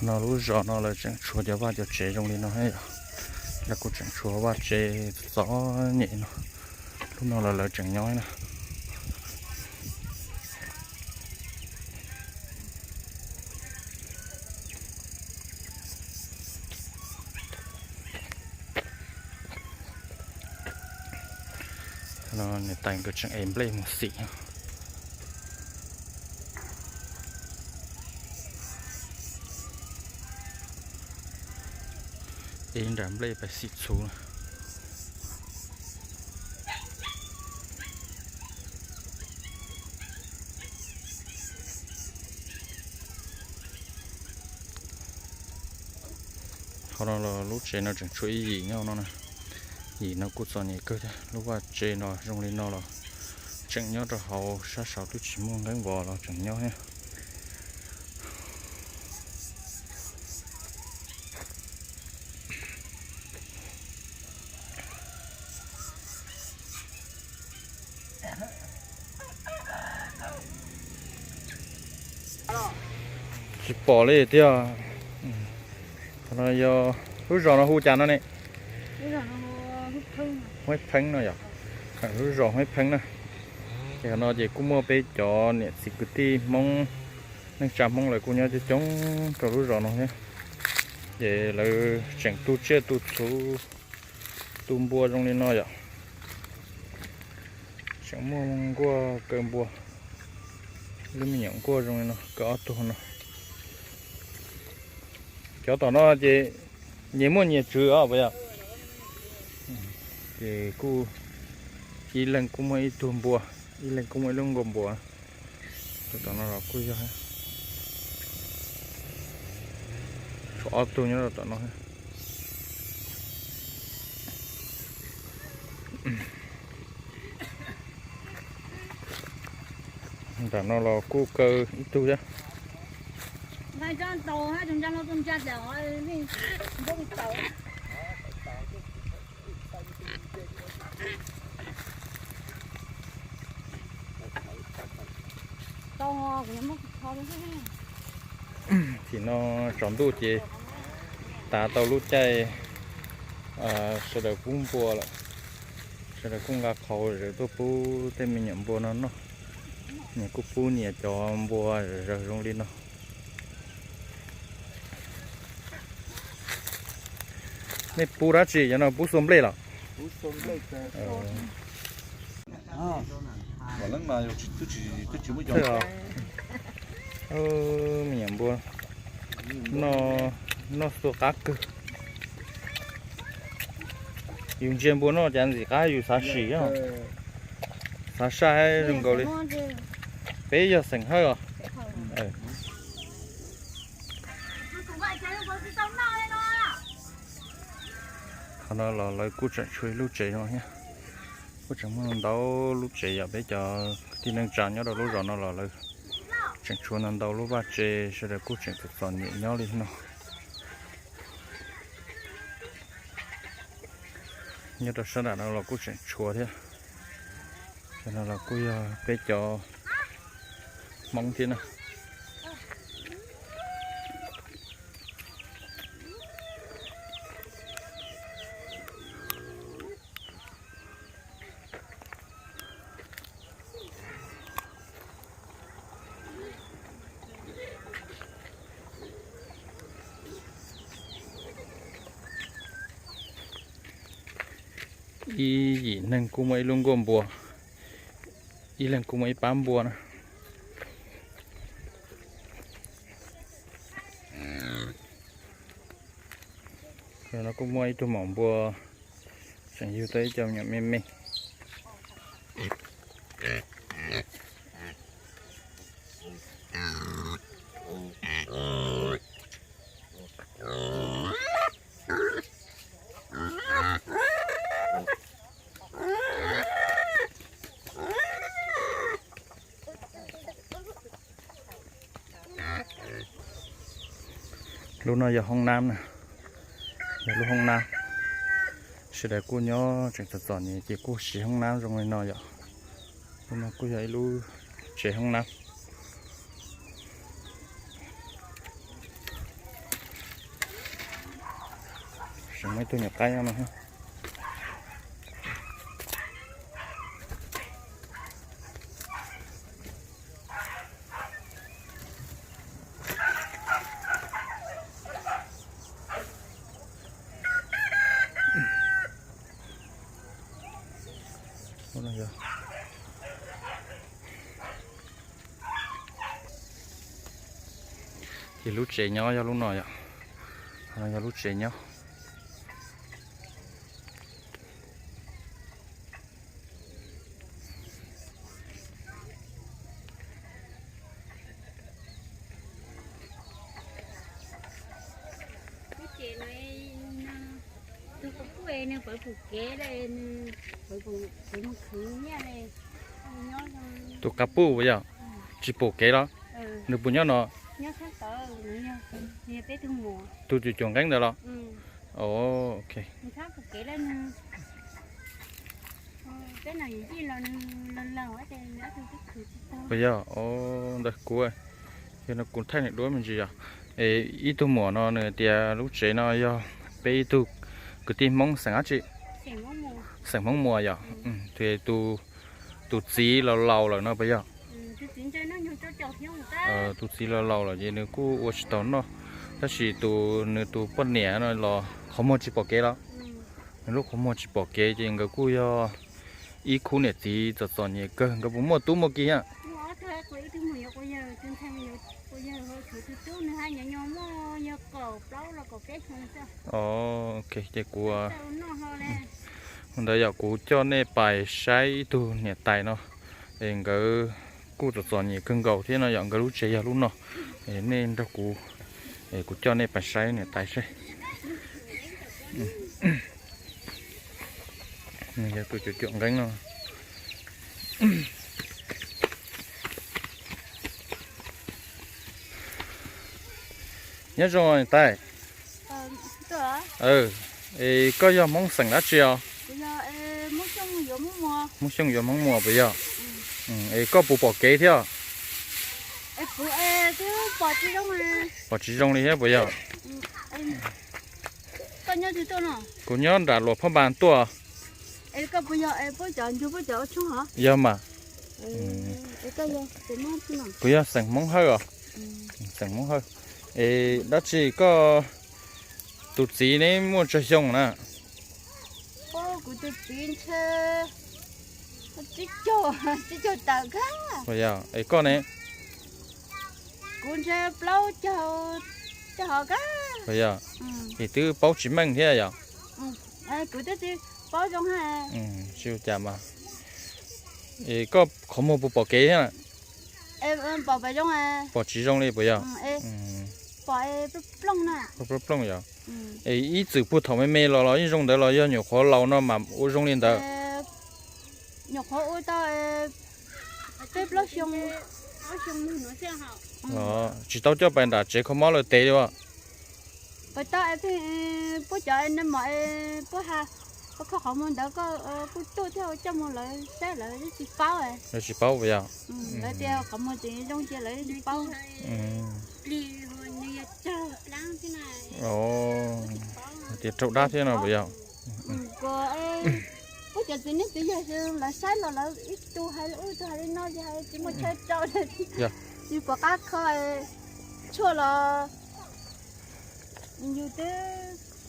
No lub zos no lawv tseem tshuav cov vaj cov tsev zoo li no thiab yom. Lawv kuj tseem tshuav vaj tsev txom nyem no. Lub no los lawv tseem nyob na. No niam tais nkawd tseem ev nplej mus xim. Ev nram nplej pais xim txhuv na. Qhov no los lub tsev no tseem tshuav ib yim nyob no na. Yim no kuj txom nyem kawg thiab. Lub vaj tsev no zoo li no los tseem nyob rau hauv, sab saud twb tsis muaj nqeeb vos los tseem nyob thiab. Tsis pom li tiag. Qhov no yog lub zos no hu cas no ne? Huab Pheeb no yom. Lub zos Huab Pheeb na. Ces qhov no ces kuj muaj peb cov niam txiv kwv tij Hmoob, neej tsa Hmoob lawv kuj nyob coob coob rau lub zos no thiab. Ces lawv tseem tu tsiaj tu txhuv, tu npua zoo li no yom. Tseem muaj nkuaj kaw npua, lub me nyuam nkuaj zoo li no kaw ob tug no. Cov tom no ces nyias muaj nyias tswv os puas yog? Ces kuj ib leeg kuj muaj ib tug npua, ib leeg kuj muaj ib lub nkuaj npua. Cov tom no los kuj yog, tshuav ob tug nyob rau tom no. Nram no los kuj kaw ib tug thiab. Tim no tsaus ntuj ces tas tau lub caij, sawv daws pub npua lawm. Sawv daws kuj nqa qhauv zom zaws tuaj pub tej me nyuam npua no noj. Nyias kuj pub nyias cov npua zom zaws zoo li no. Nej pub dab tsi cov no, pub xuas nplej los? Me nyuam npua noj xuas qab kawg. Yus ntsia npua noj cas ntxim qab yus xav sim, xav saib zoo nkaus li. Peb yog xeem Hawj os. Qhov no los lawv kuj tseem tshuav ib lub tsev no thiab. Kuj tseem muaj ntau lub tsev yom, peb cov kwv tij neej tsa nyob rau lub zos no los lawv tseem tshuav ntau ntau lub vaj tsev, sawv daws kuj tseem txom txom nyem nyob li no. Nyob rau sab nram no los kuj tseem tshuav thiab. Cov no los kuj yog peb cov Hmoob thiab na. Ib yim neeg kuj muaj ib lub nkuaj npua, ib leeg kuj muaj ib pab npua na. No kuj muaj ib tug maum npua tseem yug tau ib co me nyuam me me. Lub no yog hoob nab na, yog lub hoob nab. Sawv daws kuj nyob tseem txom txom nyem ces kuj siv hoob nab zoo li no yom. Lub no kuj yog ib lub tsev hoob nab. Muaj ib tug nyuam qaib nyob no. Ces lub tsev nyob yog lub no yom. Yog lub tsev nyob. Tus qav puj puas yog? Tsis pom kev los? Nws puas nyob no? Tus cuam cuam nqeeb ntawd los? Ok. Puas yog? Ntawd kuv, yog no kuv thaij nws duab me ntsis yog. Es ib tug muam no nws tias lub tsev no yog peb ib tug kwv tij Hmoob xeem dab tsi? Xeem Hmoob Muas yog. Tus, tus txiv los laus lawm no puas yog? Tus txiv los laus lawm ces nws kuj ua tsis tau noj, tab sis tus, nws tus poj niam no los qhov muag tsis pom kev los? Nws lub qhov muag tsis pom kev ces nkawd kuj yog ib khub niam txiv txom txom nyem kawg. Nkawd puas muaj tub muaj ki thiab? Ok, ces kuv, ntawd yog kuv coj nej pais saib ib tug niam tais no, es nkawd kuj txom txom nyem kawg nkaus thiab no yog nkawd lub tsev yog lub no. Nej nrog kuv, kuv coj nej pais saib niam tais seb. Yog tus cuam cuam nqeeb no. Nyob zoo niam tais. Es koj yog Hmoob xeem dab tsi os? Hmoob Xyooj yuav Hmoob Muas puas yog? Es koj puas pom kev thiab? Pom tsis zoo li thiab puas yog? Kuv nyob nram Luas Phab Npas tuaj. Yog mas. Kuv yog xeem Hmoob Hawj os. Xeem Hmoob Hawj. Es dab tsi koj, tus txiv neb muaj tsawg xyoo na? Es koj ne? Es twb paub tsis meej thiab yom? Tsis ua cas mas. Es koj qhov muag puas pom kev thiab? Pom tsis zoo li puas yog? Plooj plooj yog. Es ib txwm puag thaum me me los los yeej zoo ntawd los yog nyuam qhuav laus no mas ua zoo li ntawd? Tsis tau coj pais nram tsev kho mob lawv tes li as? Lawv tsis paub puas yog? Tias raug dab thiab no puas yog? Puab cov txiv neej txiv yaig lawv saib los lawv ib tug hais ib tug hais li no ces hais tsis muaj chaw rau li. Yus pom qab kho tshuaj los yus twb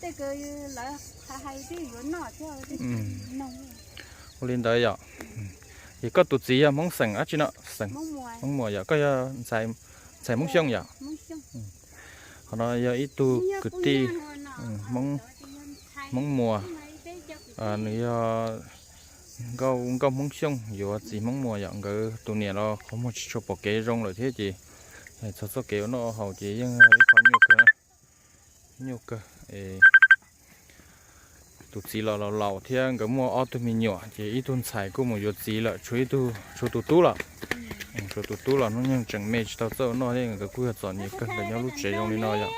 tej kws lawv hais hais twb yuav noj thiab. Ua li ntawd yom. Es koj tus txiv yog Hmoob xeem dab tsi no? Xeem Hmoob Muas yom. Koj yog ntxhais Hmoob Xyooj yom? Qhov no yog ib tug kwv tij Hmoob Muas, nws yog nkauj Hmoob Xyooj yuav txiv Hmoob Muas yom. Nkawd tus niam los qhov muag tsis tshua pom kev zoo lawm thiab ces txog txoj kev ua noj haus ces yeej ib qho nyuaj kawg, nyuaj kawg. Tus txiv los laus laus thiab nkawd muaj ob tug me nyuam ces ib tug ntxhais kuj mus yuav txiv lawm, tshuav ib tug, tshuav tus tub los, tshuav tus tub los hnub nyoog tseem me tsis tau txawj ua noj thiab nkawd kuj yog txom nyem kawg, nkawd nyob lub tsev zoo li no yom.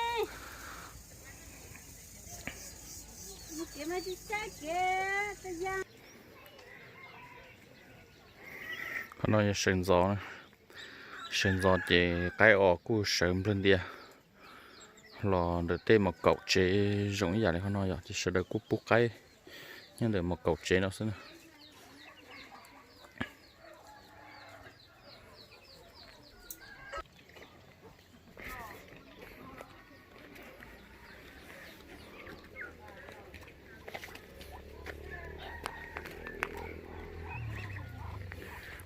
Qhov no yog sawv ntxov, sawv ntxov ces qaib os kuj sawv nplawg ntias. Los ntawm tej mos kaum tsev zoo ib yam li qhov no yom, ces sawv daws kuj pub qaib nyob ntawm mos kaum tsev no xwb na.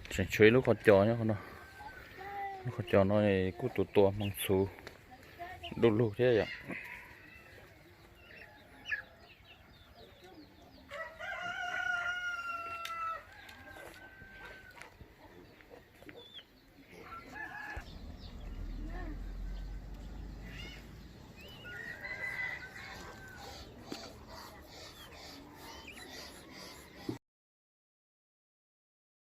Tseem tshuav ib lub qhov cos nyob qhov no. Lub qhov cos no kuj tus tua hmoov txhuv du lug thiab yom.